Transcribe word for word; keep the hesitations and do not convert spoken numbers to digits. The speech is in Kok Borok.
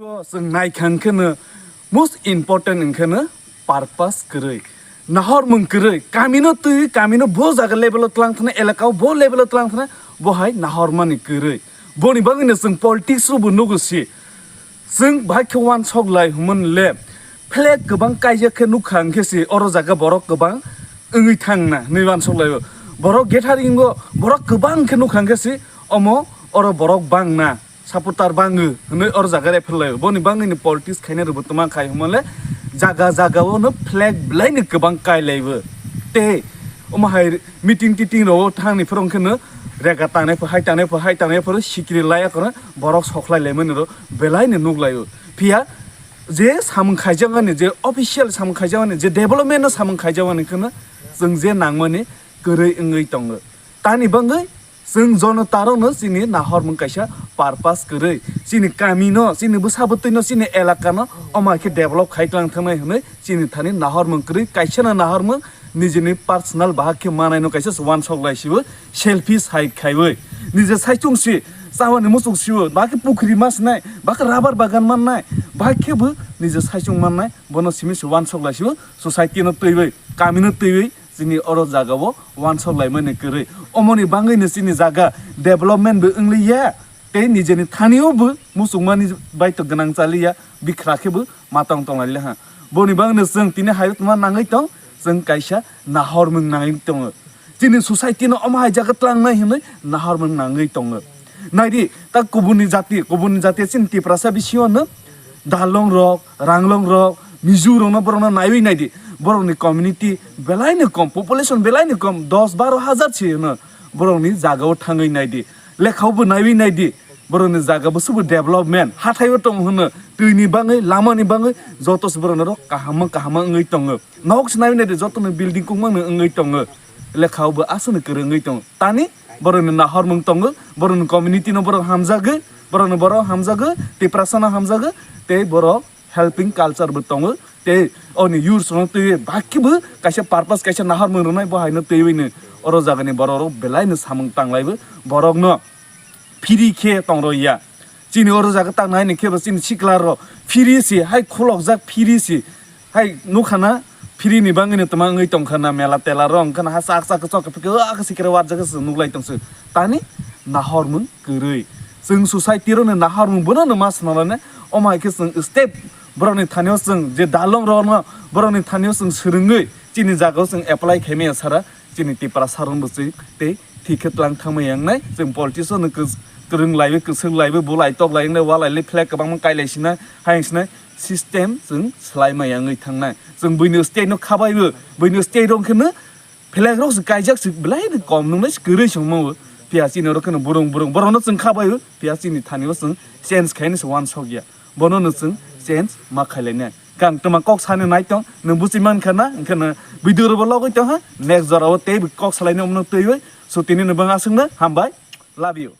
Chwng naikha hwnkhe no most important hwnkhe no purpose kwrwi, nahormung kwrwi, kamino twi kamino bo jaga level o tlang thana, elaka o bo level o tlang thana, bo hai nahormani kwrwi. Boni bagwi no chwng politics rok bo nugo si. Chwng bahai khe uansok lai hwnmani le flag kwbang kaijak khe nukha hwnkhe si oro jaga borok kwbang wngwi thang na hwnwi uansok lai o. Borok gathering o borok kwbang khe nukha hwnkhe si omo oro borok bang na, supporter bangwi hwnwi oro jaga rephel lai o. Boni bagwi ni politics khainai rok bo twma khai hwnmani le jaga jaga o no flag belai ni kwbang kai lai o. Tei omo hai meeting titing rok o thang ni phoro hwnkhe no rega tangnai pho hai tangnai pho hai tangnai phoro sikiri laiya kheno borok sokhlai laimani rok belai no nuk lai o. Phiya je samung khaijakmani, je official samung khaijakmani, je development no samung khaijakmani kheno chwng je nangmani kwrwi wngwi tongo. Tani bagwi chwng jonotarokno chini nahormung kaisa purpose kwrwi, chini kamino, chini bwsa bwtwino, chini elakano omo hai khe develop khai tlang thangnai hwnwi chini thani nahormung kwrwi, kaisano nahormung nijini personal bahak khe manaino kaisa uansok lai sibo selfish hai khaiwi. Nije saichung si, chawani muchung sibo, bahai khe pukhri ma sinai, bahai khe rubber bagan mannai, bahai khe bo nije saichung mannai, bono simi se uansok lai sibo society no twiwi, kamino twiwi, chini oro jaga o uansok laimani kwrwi. Omoni bagwi no chini jaga development bo wngliya, tei nijeni thani o bo muchungmani bai to gwnang chaliya, bikhra khe bo matong tong lai ha. Boni bagwi no chwng tini hai tongma nangwi tong, chwng kaisa nahormung nangwi tongo. Chini society no omo hai jaga tlangnai hwnwi nahormung nangwi tongo. Naidi, ta kubuni jati, kubuni jati chini Tiprasa bisingo no Dalong rok, Ranglong rok, Mizo rok no borok no naiwi naidi. Borok ni community belai ni kom, population belai ni kom, dos baro hajar se no borok ni jaga o thangwi naidi. Lekha o bo naiwi naidi. Borok ni jaga bo subo development, hathai o tong hwno, twi ni bagwi, lama ni bagwi, joto se borok no kaham kaham wngwi tongo. Nok se naiwi naidi, joto ni building kung mang no wngwi tongo. Lekha o bo aswk no kwrwngwi tongo. Tani borok ni nahormung tongo, borok ni community no borok hamjagwi, borok ni borok hamjagwi, Tiprasa no hamjagwi, tei borok helping culture bo tongo, tei oni youths no twi bakhe bo kaisa purpose, kaisa nahormung rwnai bo hai no twiwi no oro jaga ni borok rok belai no samung tang lai bo borok no free khe tong rw ya. Chini oro jaga tang nai ni khe bo chini sikla rok free si hai khulok jak, free si hai nukha na, free ni bangwi no tma wngwi tong kha na, mela tela rok wng kha na, ha chak chak chok khe a khe sikre wat jaga se nuk lai tong se. Tani nahormung kwrwi. Chwng society rok ni nahormung bono no ma swnam lai nai. Omo hai khe chwng step borok ni thani o chwng je dalong rok no borok ni thani o chwng swrwngwi chini jaga o chwng apply khai maya sara chini Tiprasa rok bo chwng tei thik khe tlang thangma yang nai. Chwng politics o no kwrwng lai bai, kwswk lai bai, bulai tok lai wngnai, walai lai flag kwbangma kai lai sinai, hayung sinai system chwng swlai ma yang wngwi thang nai. Chwng buino state no kha bai bo, buino state rok khe no flag rok se kaijak se belai no kom nung nai se kwrwi se wngma bo. Phiya chini oro khe no burung burung borok no chwng kha bai bo, phiya chini thani o chwng change khai no se uansok ya. Bono no chwng change ma khai lai nai. Kang twma kok sani nai tong, nwng buchi man kha na, hwnkhe no video rok bo logwi tong ha, next jora o tei bo kok salai no omo no twiwi. So tini no bang aswk no, hambai, love you.